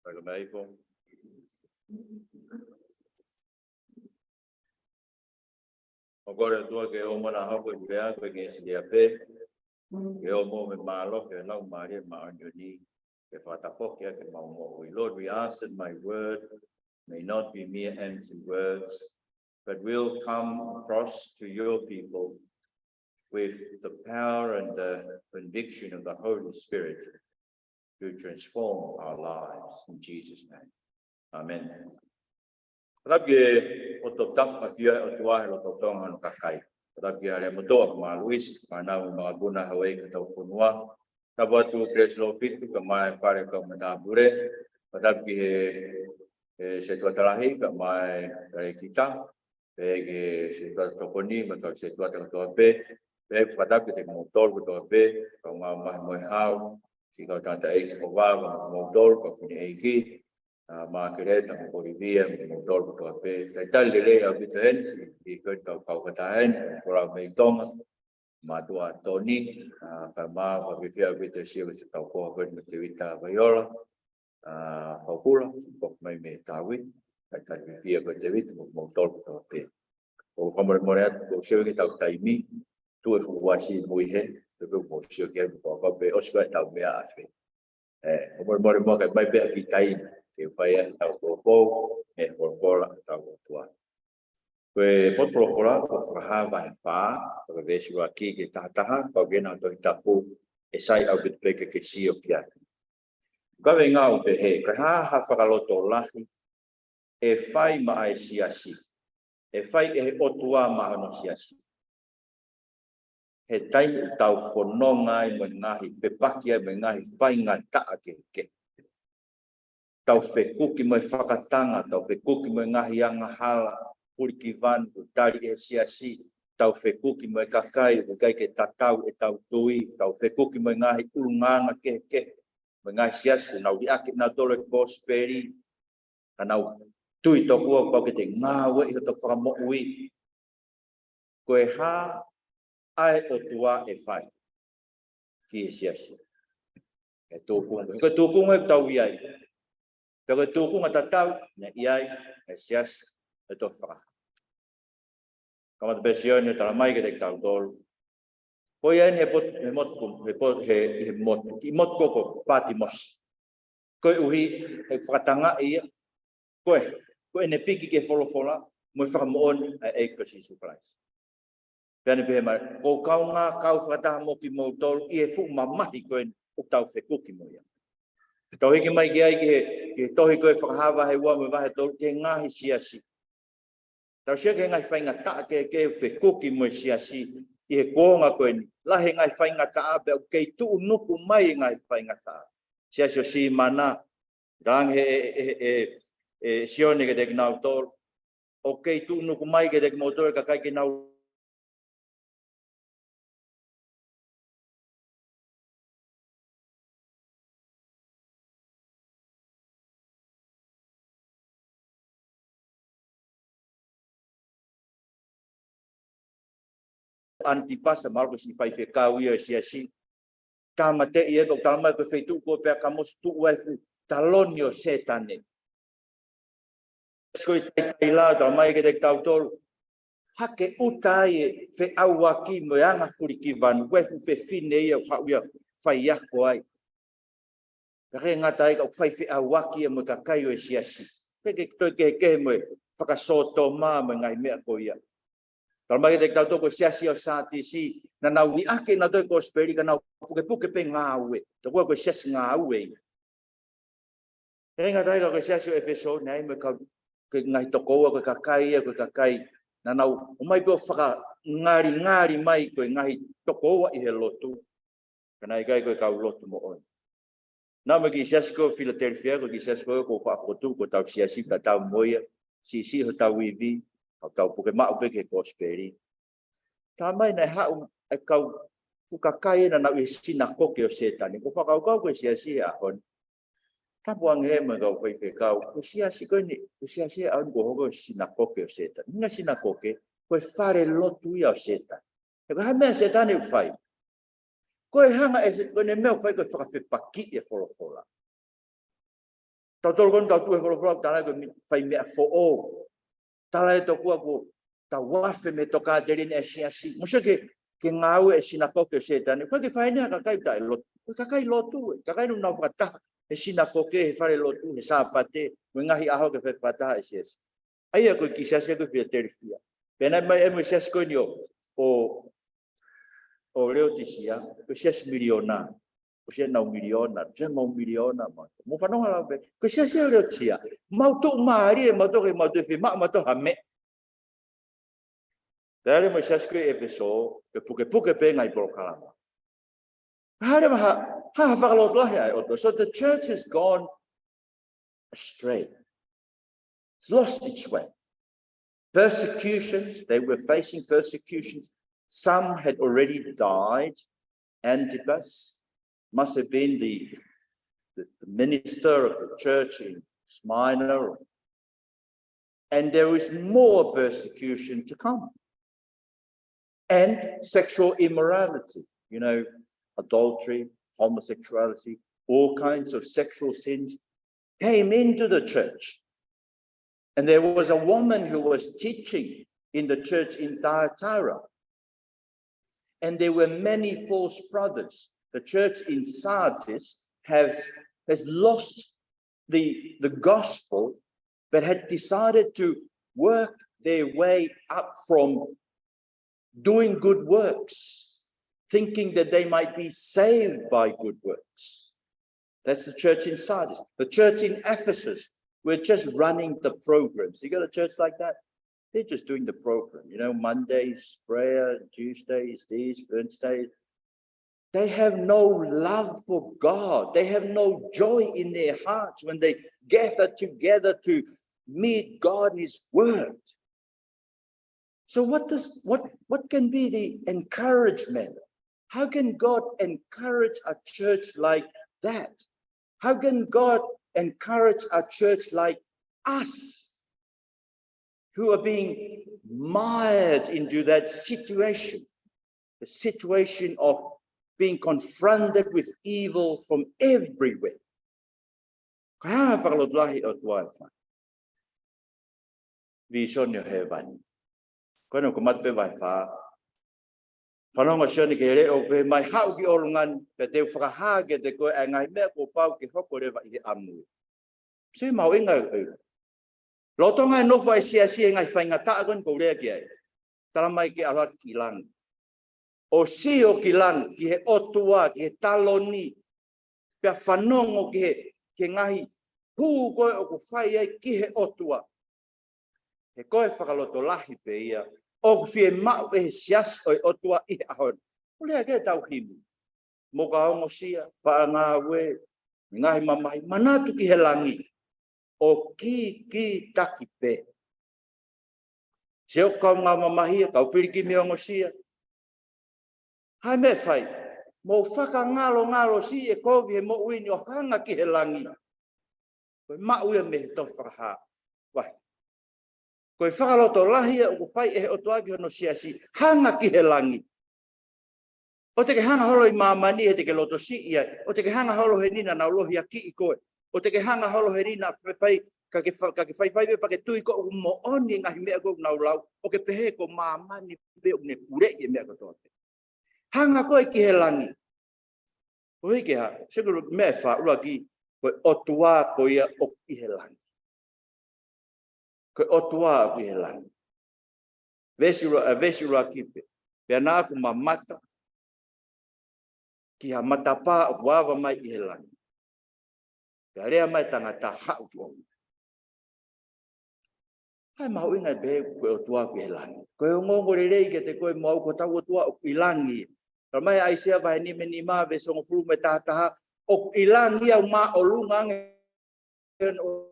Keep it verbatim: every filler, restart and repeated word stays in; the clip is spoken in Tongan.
Fakameifo. ʻOku kole ʻOtua ke ʻoua naʻa hoko ʻi he ʻEiki ke silia pē. Ke ʻoua mo e mālohi ʻa e Laumālie Māʻoniʻoni ke fakatafoki ʻaki ʻemau moʻui. Lord, we ask that my word may not be mere empty words, but will come across to your people with the power and the conviction of the Holy Spirit to transform our lives. In Jesus' name. Amen. Fakatapu ki he ʻOtua, ʻa e ʻOtua ʻi he lotolotonga ʻo hono kakai. Fakatapu ki he Alea Motuʻa, Mā Luisi, fānau mo e ngaahi kau ʻi hotau fonua. Tapu atu Grace Lofit, kae ʻumaʻā e fale kau matāpule. Fakatapu ki he, he setuata lahi, kae ʻumaʻā e talēkita. Pehē ki he setuata tokoni, mo e kau setuata kotoa pē. Pehē fakatapu kiate kimoutolu kotoa pē, kau ngāue mo e hau, siʻi kau tangataʻeiki ʻoku vave, mo kimoutolu kau fineʻeiki, ʻa Makeleta mo ʻOlivia, mo kimoutolu kotoa pē. Talitali lelei ʻaupito heni, siʻi, siʻi ko e tau kau kata heni, ko lau mei Tonga, Mātuʻa Toni, ʻa, kae ʻumaʻā, fakafiefia ʻaupito e sio ki he tau ko eni mo Tevita Vaiola, ʻa, Faukula, ʻoku mai mei Tawi, kae talitali fiefia ko Tevita mo kimoutolu kotoa pē. ʻOku fakamolemole atu, ʻoku sio ki he tau taimi, tuʻu e fuʻu uasi mui he, pea ʻoku mou sio ki ai mo kau pē, ʻosi ko e tau meʻa afe. ʻE, ʻoku molemole mo kae mai pē ʻaki taimi, ke fai ai e tau folofola, ʻe folofola ʻa e tau ʻOtua. Ko e potu folofola, ko Fakahā vahe fā, ko e veesi ʻuluaki ki he taha taha, pau ke na tohi tapu, ʻe sai ʻaupito pē ke ke sio ki ai. Kaveinga ʻoku pehē, ko e hā ha fakalotolahi, ʻe fai maʻa e siasi, ʻe fai ʻe he ʻOtua maʻa hono siasi. He taimi ʻoku tau fononga ai mo e ngaahi, fepaki ai mo e ngaahi faingataʻa kehekehe. Tau fekuki mo e fakatanga, tau fekuki mo e ngaahi angahala, fulikivanu, tali ʻe he siasi, tau fekuki mo e kakai, ʻoku ʻikai ke tatau ʻetau tui, tau fekuki mo e ngaahi ʻulungaanga kehekehe, mo e ngaahi siasi, ʻoku nau liʻaki ʻenautolu e kosipeli, ka nau tui tokua kuo pau ke te ngāueʻi hoto fakamoʻui. Ko e hā ʻa e ʻOtua ʻe fai ki he siasi. ʻE tukunga, ko e tukunga ʻoku tau ʻi ai. Pea ko e tukunga tatau, naʻe ʻi ai, ʻe siasi, ʻe tohi Fakahā. Kamata pē Sione ʻo talamai kiate kitautolu. Ko ia eni he pot-, he motu, he pot-, he, he motu, ki motu ko ko Patimosi. Koeʻuhi, he fakatangaʻi ia, ko e, ko ʻene piki ki he folofola, mo e fakamoʻoni ʻa e ʻEiki ko Sīsū Kalaisi. Pea ne pehē mai, ko e kaungā kau fakataha mo kimoutolu, ʻi he fuʻu mamahi ko eni ʻoku tau fekuki mo ia. Tau hiki mai ki ai ki he, ki he tohi ko e Fakahā vahe ua mo e vahe tolu, ki he ngaahi siasi. Tau sio ki he ngaahi faingataʻa kehekehe ʻoku fekuki mo e siasi ʻi he kuonga ko eni. Lahi e ngaahi faingataʻa pea ʻoku kei tuʻunuku mai e ngaahi faingataʻa. Siasi ʻo Simana, talaange ʻe, ʻe, ʻe, ʻe, ʻe Sione kiate kinautolu. ʻOku kei tuʻunuku mai kiate kimoutolu e kakai ke nau Antipasa, mahalo ko e siʻi faifekau ia ʻo e siasi. Tāmateʻi ia, ʻoku talamai ko e feituʻu ko Peakamosi tuʻu ai e fuʻu taloni ʻo Sētane. Ko e taitai lā, talamai kiate kitautolu, hake ʻuta ai e feʻauaki mo e anga fulikivanu, ko e fuʻu fefine ia ʻoku haʻu ia ʻo faiako ai. Ka ke ngata ai ka ʻoku fai feʻauaki ia mo e kakai ʻo e siasi. Ke ke toe kehekehe mo e fakasōtoma mo e ngaahi meʻa ko ia. Talamai kiate kitautolu ko e siasi ʻo Sātisi, naʻa nau liʻaki ʻenautolu e kosipeli ka nau pukepuke pē ngāue. Tokua ko e siasi ngāue ia. He ngata ai ka ko e siasi ʻo ʻEfesō, naʻe ʻi ai mo e kau, ko e ngaahi tokoua, ko e kakai ia, ko e kakai. Naʻa nau ō mai pē ʻo fakangalingali mai ko e ngaahi tokoua ʻi he lotu. Ka naʻe ʻikai ko e kau lotu moʻoni. Naʻa mo e kiʻi siasi ko Filatelifia, ko e kiʻi siasi ko ʻoku ou faʻa fokotuʻu ko hotau siasi, tatau mo ia, siʻisiʻi hotau ivi, ʻo tau puke maʻu pē ki he kosipeli. Talamai naʻe haʻu e kau fuʻu kakai naʻa nau ʻi he sinakoke ʻo Sētane. ʻOku ou fakakaukau ko e siasi he ʻaho ni. Tapu ange mo e kau faifekau, ko e siasi ko eni, ko e siasi he ʻaho ni kuo hoko ko e sinakoke ʻo Sētane. Ngaahi sinakoke, ko e fale lotu ia ʻo Sētane. He ko e hā e meʻa ʻa Sētane ʻoku fai? Ko e hanga ʻe Se-, ko ʻene meʻa ʻoku fai ko e fakafepakiʻi e folofola. Tautolu ko eni tau tuʻu he folofola, tala ko e mi-, fai meʻa foʻou. Tala ʻe tokua ko e tau afe mei he tokāteline ʻa e siasi. Mou sio ki he, ki he ngāue ʻa e sinakoke ʻo Sētane. Ko e ke fai eni ha kakai taʻe lotu. Ko e kakai lotu, ē. Kakai naʻa nau fakataha he sinakoke, he fale lotu, he Sāpate, mo e ngaahi ʻaho ke fai fakataha ʻa e siasi. ʻA ia ko e kiʻi siasi ko ē Filadelfia. Pea naʻe ʻomai ʻe he siasi ko eni ʻo, ʻo, ʻo Leotisia, ko e siasi miliona. Ko e siasi nau miliona, siasi mau miliona, mau. Mou fanongo lau pē. Ko e siasi ʻo Leotisia. Mau tuʻumālie, mau toki, mau toe fiemaʻu, mau toe ha meʻa. Pea lele mo e siasi ko ē ʻEfesō, ke pukepuke pē ngaahi polokalama. Hale maha, ha, ha fakalotolahi ʻa e ʻOtua. So the church has gone astray. It's lost its way. Persecutions, they were facing persecutions. Some had already died. Antipas must have been the, the, the minister of the church in Smyrna. And there is more persecution to come. And sexual immorality, you know, adultery, homosexuality, all kinds of sexual sins came into the church. And there was a woman who was teaching in the church in Thyatira. And there were many false brothers. The church in Sardis has, has lost the, the gospel, but had decided to work their way up from doing good works, thinking that they might be saved by good works. That's the church in Sardis. The church in Ephesus, we're just running the programs. You got a church like that? They're just doing the program. You know, Mondays, prayer, Tuesdays, this, Wednesdays. They have no love for God. They have no joy in their hearts when they gather together to meet God in His Word. So what does, what, what can be the encouragement? How can God encourage a church like that? How can God encourage a church like us who are being mired into that situation, the situation of being confronted with evil from everywhere? Ko e hā e fakalotolahi ʻa e ʻOtua ʻe fai? Vīsone ʻo hēvani. Ko ena ko Mataio vahe fā. Fanongo Sione ki he leʻo, pehē mai, haʻu ki ʻolunga ni, pea te u fakahā kiate koe ʻa e ngaahi meʻa kuo pau ke hoko leva ʻi he ʻamu. Sio mahuʻinga ʻo e. Lolotonga e nofo ʻa e siasi he ngaahi faingataʻa ko eni ʻoku lea ki ai. Tala mai ke ʻalu hake ki langi. ʻO sio ki langi, ki he ʻOtua, ki he taloni. Pea fanongo ki he, ki he ngaahi hū ko ē ʻoku fai ai ki he ʻOtua. He ko e fakalotolahi pē ia ʻoku fiemaʻu ʻe he siasi ʻo e ʻOtua ʻi he ʻaho ni. ʻOku lea ki ai ʻetau himi. Mo ka ongosia, faʻa ngāue, ngaahi mamahi, manatu ki he langi. ʻO kikitaki pē. Sio ki he kau ngāue mamahi, kau pilikimi ongosia. Hā e meʻa ʻe fai? Mou fakangalongalo siʻi e kovi he moʻui ni ʻo hanga ki he langi. Ko e maʻu ia mei he tohi Fakahā. Vahe. Ko e fakalotolahi ia ʻoku fai ʻe he ʻOtua ki hono siasi, hanga ki he langi. ʻOua te ke hanga holo ʻi māmani he te ke lotosiʻi ai. ʻOua te ke hanga holo heni naʻa nau lohiakiʻi koe. ʻOua te ke hanga holo heni naʻa faifai, ka ke fa-, ka ke faifai pē pea ke tui koe ʻoku moʻoni e ngaahi meʻa ko ē ʻoku nau lau. ʻOku ke pehē ko māmani pē ʻoku ne puleʻi e meʻa kotoa pē. Hanga koe ki he langi. ʻOku ʻikai ke hā, sio ki he meʻa ʻe fā, ʻuluaki, ko e ʻOtua ko ia ʻoku ʻi he langi. Ko e ʻOtua ʻoku ʻi he langi. Veesi ʻulu-, ʻa, veesi ʻuluaki pē. Pea naʻa ku mamata ki ha matapā ʻoku ava mai ʻi he langi. Pea lea mai e tangata, haʻu ki ʻolunga. Hā e mahuʻinga e pehē ko e ʻOtua ʻoku ʻi he langi? Ko e ongoongo lelei kiate koe mo au ko hotau ʻOtua ʻoku ʻi langi. Tala mai ʻAisea vahe nima nima, veesi hongofulu mei he taha taha, ʻoku ʻi langi ʻo māʻolunga ange ʻo